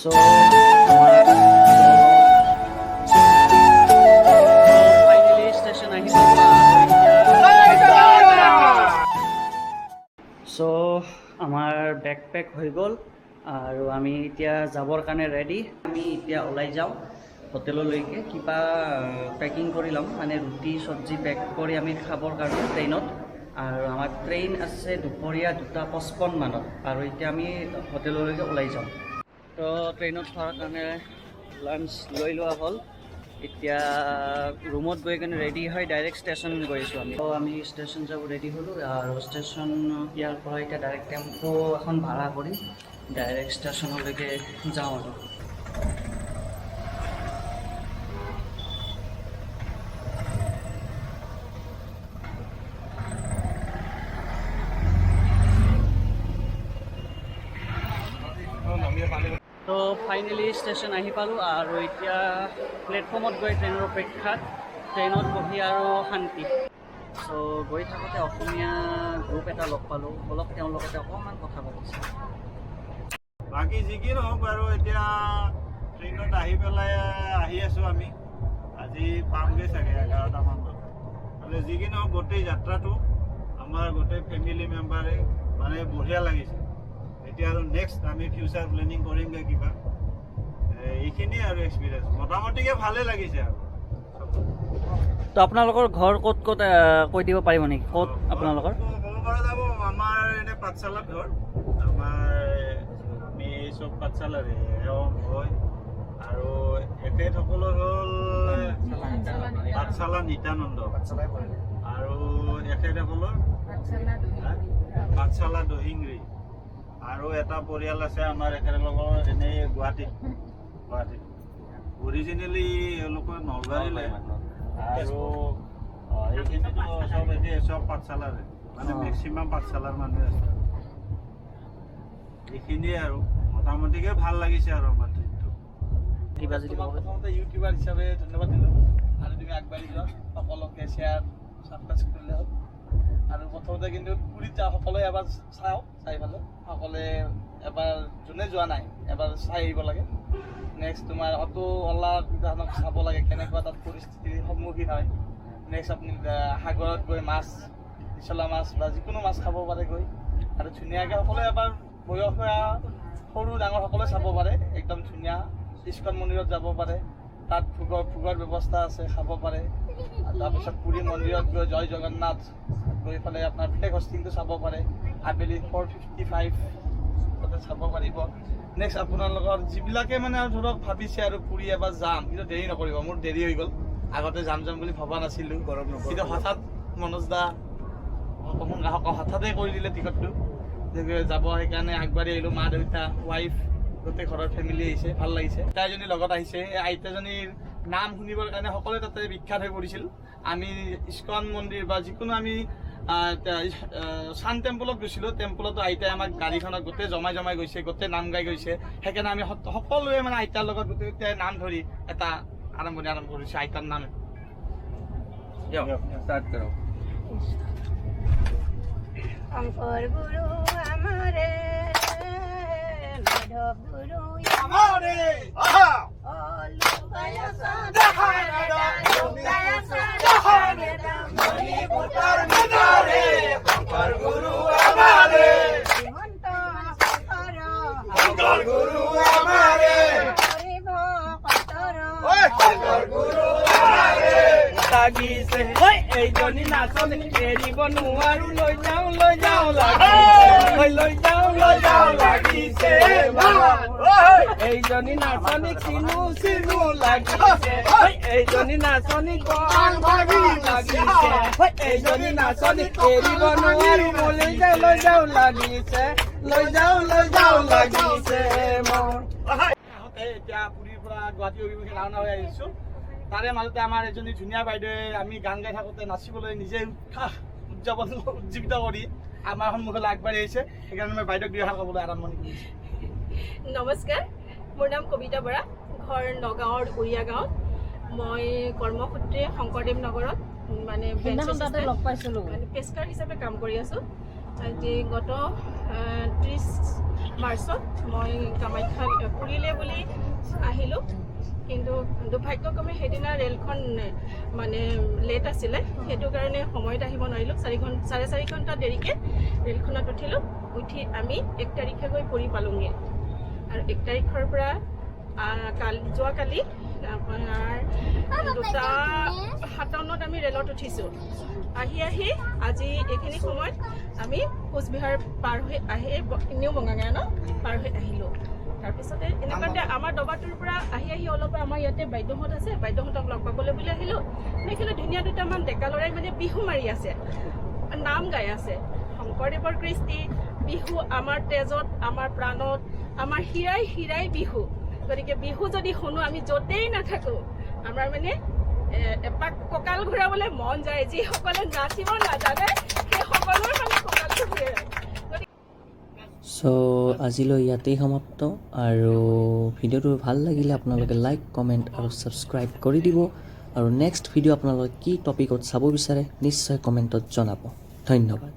চ' finally station আহি চ' আমাৰ বেগ pack হৈ গ'ল আৰু আমি এতিয়া যাবৰ কাৰণে ৰেডি। আমি এতিয়া ওলাই যাওঁ হোটেললৈকে। কিবা পেকিং কৰি ল'ম, মানে ৰুটি চব্জি পেক কৰি আমি খাবৰ কাৰণে ট্ৰেইনত। আৰু আমাৰ ট্ৰেইন আছে দুপৰীয়া 2:55 মানত আৰু এতিয়া আমি হোটেললৈকে ওলাই যাওঁ। তো ট্ৰেইনত খোৱাৰ কাৰণে লাঞ্চ লৈ লোৱা হ'ল। এতিয়া ৰুমত গৈ কিনে ৰেডি হৈ ডাইৰেক্ট ষ্টেচন গৈ আছোঁ আমি। তো আমি ষ্টেচন যাব ৰেডি হ'লোঁ আৰু ষ্টেচন ইয়াৰ পৰা এতিয়া ডাইৰেক্ট টেম্পো এখন ভাড়া কৰি ডাইৰেক্ট ষ্টেচনলৈকে যাওঁ আৰু। তো ফাইনেলি ষ্টেচন আহি পালোঁ আৰু এতিয়া প্লেটফৰ্মত গৈ ট্ৰেইনৰ অপেক্ষাত, ট্ৰেইনত বহি আৰু শান্তি। চ' গৈ থাকোঁতে অসমীয়া গ্ৰুপ এটা লগ পালোঁ, অলপ তেওঁৰ লগতে অকণমান কথা পাতিছোঁ। বাকী যি কি নহওক বাৰু, এতিয়া ট্ৰেইনত আহি পেলাই আহি আছোঁ আমি। আজি পামগৈ চাগে 11টামান বজাত। মানে যি কি নহওক, গোটেই যাত্ৰাটো আমাৰ গোটেই ফেমিলি মেম্বাৰে মানে বঢ়িয়া লাগিছে। এতিয়া আৰু নেক্সট আমি ফিউচাৰ প্লেনিং কৰিমগৈ কিবা। এইখিনিয়ে আৰু এক্সপিৰিয়েঞ্চ মোটামুটিকৈ ভালেই লাগিছে আৰু। তো আপোনালোকৰ ঘৰ ক'ত ক'ত কৈ দিব পাৰিব নেকি, ক'ত আপোনালোকৰ? ক'ব পৰা যাব, আমাৰ এনে পাঠশালাত ঘৰ আমাৰ। আমি চব পাঠশালাৰে, এওঁ, মই আৰু এখেতসকলৰ হ'ল পাঠশালা নিত্যানন্দ আৰু এখেতসকলৰ পাঠশালা দহিংৰি। আৰু এটা পৰিয়াল আছে আমাৰ এখেতলোকৰ এনেই গুৱাহাটীত। গুৱাহাটীত অৰিজিনেলি এওঁলোকৰ নলবাৰীলে আৰু এইখিনিতো চব একে, চব পাঠশালাৰে মানে মেক্সিমাম পাঠশালাৰ মানুহ আছে। এইখিনিয়ে আৰু মোটামুটিকে ভাল লাগিছে আৰু আমাৰ ট্ৰিপটো। কিবা যদি তোমাক ক'ব। প্ৰথমতে ইউটিউবাৰ হিচাপে ধন্যবাদ দিলোঁ আৰু তুমি আগবাঢ়ি যোৱা, সকলোকে শ্বেয়াৰ ছাবস্ক্ৰাইব কৰিলে হ'ল। আৰু প্ৰথমতে কিন্তু পুৰীত যাওঁ সকলোৱে এবাৰ চাওক, চাই পেলাই সকলোৱে এবাৰ যোনে যোৱা নাই এবাৰ চাই আহিব লাগে। নেক্সট তোমাৰ অটো অলা চাব লাগে, কেনেকুৱা তাত পৰিস্থিতিৰ সন্মুখীন হয়। নেক্সট আপুনি সাগৰত গৈ মাছ, নিচলা মাছ বা যিকোনো মাছ খাব পাৰে গৈ। আৰু ধুনীয়াকৈ সকলোৱে এবাৰ বয়সীয়া সৰু ডাঙৰ সকলোৱে চাব পাৰে। একদম ধুনীয়া ইস্কন মন্দিৰত যাব পাৰে, তাত ভোগৰ ব্যৱস্থা আছে, খাব পাৰে। আৰু তাৰপিছত পুৰী মন্দিৰত গৈ জয় জগন্নাথ গৈ পেলাই আপোনাৰ ফ্লেগ হষ্টিংটো চাব পাৰে। আবেলি 4:55 তাতে চাব পাৰিব। নেক্সট আপোনালোকৰ যিবিলাকে মানে আৰু ধৰক ভাবিছে আৰু পুৰী এবাৰ যাম, কিন্তু দেৰি নকৰিব। মোৰ দেৰি হৈ গ'ল, আগতে যাম যাম বুলি ভবা নাছিলোঁ, কিন্তু হঠাৎ মনোজ দা হঠাতে কৰি দিলে টিকটটো যে যাব, সেইকাৰণে আগবাঢ়ি আহিলোঁ। মা দেউতা, ৱাইফ, গোটেই ঘৰৰ ফেমিলি আহিছে, ভাল লাগিছে। আইতাজনী লগত আহিছে। এই আইতাজনীৰ নাম শুনিবৰ কাৰণে সকলোৱে তাতে বিখ্যাত হৈ পৰিছিল। আমি ইস্কন মন্দিৰ বা যিকোনো আমি চান টেম্পলত গৈছিলোঁ, টেম্পলতো আইতাই আমাক গাড়ীখনত গোটেই জমাই জমাই গৈছে, গোটেই নাম গাই গৈছে। সেইকাৰণে আমি সকলোৱে মানে আইতাৰ লগত গোটেই নাম ধৰি এটা আৰম্ভণি আৰম্ভ কৰিছোঁ আইতাৰ নাম। ষ্টাৰ্ট কৰক। শংকৰ গুৰু আমাৰে, মাধৱ গুৰু আমাৰে। অ লুকাই আছা দেখাই নেদা, লুকাই আছা দেখাই নেদা, মণিপুতৰ মেদাৰে শংকৰ গুৰু আমাৰে। শ্ৰীমন্ত শংকৰ। শংকৰ গুৰু আমাৰে। হৰি ভকতৰ। শংকৰ গুৰু আমাৰে। লাগিছে ঐ এইজনী নাচনী এৰিব নোৱাৰো, লৈ যাওঁ লৈ যাওঁ লাগিছে, ঐ লৈ যাওঁ লৈ যাওঁ লাগিছে। এইজনী নাচনী চিনো চিনো লাগিছে, ঐ এইজনী নাচনী লাগিছে, ঐ এইজনী নাচনী এৰিব নোৱাৰো, মই লৈ যাওঁ লৈ যাওঁ লাগিছে, লৈ যাওঁ লৈ যাওঁ লাগিছে মোৰ। আহোঁতে এতিয়া পুৰীৰ পৰা গুৱাহাটী অভিমুখে ৰাওনা হৈ আহিছোঁ। তাৰে মাজতে আমাৰ এজনী ধুনীয়া বাইদেৱে আমি গান গাই থাকোঁতে নাচিবলৈ নিজে উৎসাহ উদযাপন উজ্জীৱিত কৰি আমাৰ সন্মুখলৈ আগবাঢ়ি আহিছে। সেইকাৰণে মই বাইদেউক দুই এষাৰ ক'বলৈ আৰম্ভণি কৰিছোঁ। নমস্কাৰ, মোৰ নাম কবিতা বৰা, ঘৰ নগাঁৱৰ উৰিয়া গাঁৱত। মই কৰ্মসূত্ৰে শংকৰদেৱ নগৰত মানে বেঞ্চ assistant, লগ পাইছিলোঁ। মানে পেচকাৰ হিচাপে কাম কৰি আছোঁ। আজি গত 30 মাৰ্চত মই কামাখ্যা পুৰীলে বুলি ৰেলত। কিন্তু দুৰ্ভাগ্যক্ৰমে সেইদিনা ৰেলখন মানে লেট আছিলে, সেইটো কাৰণে সময়ত আহিব নোৱাৰিলোঁ। 4 ঘণ্টা, 4.5 ঘণ্টা দেৰিকৈ ৰেলখনত উঠিলোঁ। উঠি আমি 1 তাৰিখে গৈ পুৰী পালোঁগৈ আৰু 1 তাৰিখৰ পৰা যোৱাকালি আপোনাৰ 2:57ত আমি ৰেলত উঠিছোঁ। আহি আহি আজি এইখিনি সময়ত আমি কোচবিহাৰ পাৰ হৈ আহি, নিউ বঙাইগাঁও ন পাৰ হৈ আহিলোঁ। তাৰপিছতে এনেকুৱাতে আমাৰ দবাটোৰ পৰা আহি আহি অলপ আমাৰ ইয়াতে বাইদেউহঁত আছে, বাইদেউহঁতক লগ পাবলৈ বুলি আহিলোঁ। দেখিলোঁ ধুনীয়া দুটামান ডেকা ল'ৰাই মানে বিহু মাৰি আছে, নাম গাই আছে। শংকৰদেৱৰ কৃষ্টি বিহু আমাৰ তেজত, আমাৰ প্ৰাণত, আমাৰ শিৰাই শিৰাই বিহু। গতিকে বিহু যদি শুনো, আমি য'তেই নাথাকোঁ, আমাৰ মানে এপাক কঁকাল ঘূৰাবলৈ মন যায়। যিসকলে নাচিব নাজানে, সেই সকলোৰে মানে কঁকালটো ঘূৰাই। চ' আজিলৈ ইয়াতেই সমাপ্ত আৰু ভিডিঅ'টো ভাল লাগিলে আপোনালোকে লাইক, কমেণ্ট আৰু ছাবস্ক্ৰাইব কৰি দিব আৰু নেক্সট ভিডিঅ' আপোনালোকে কি টপিকত চাব বিচাৰে, নিশ্চয় কমেণ্টত জনাব। ধন্যবাদ।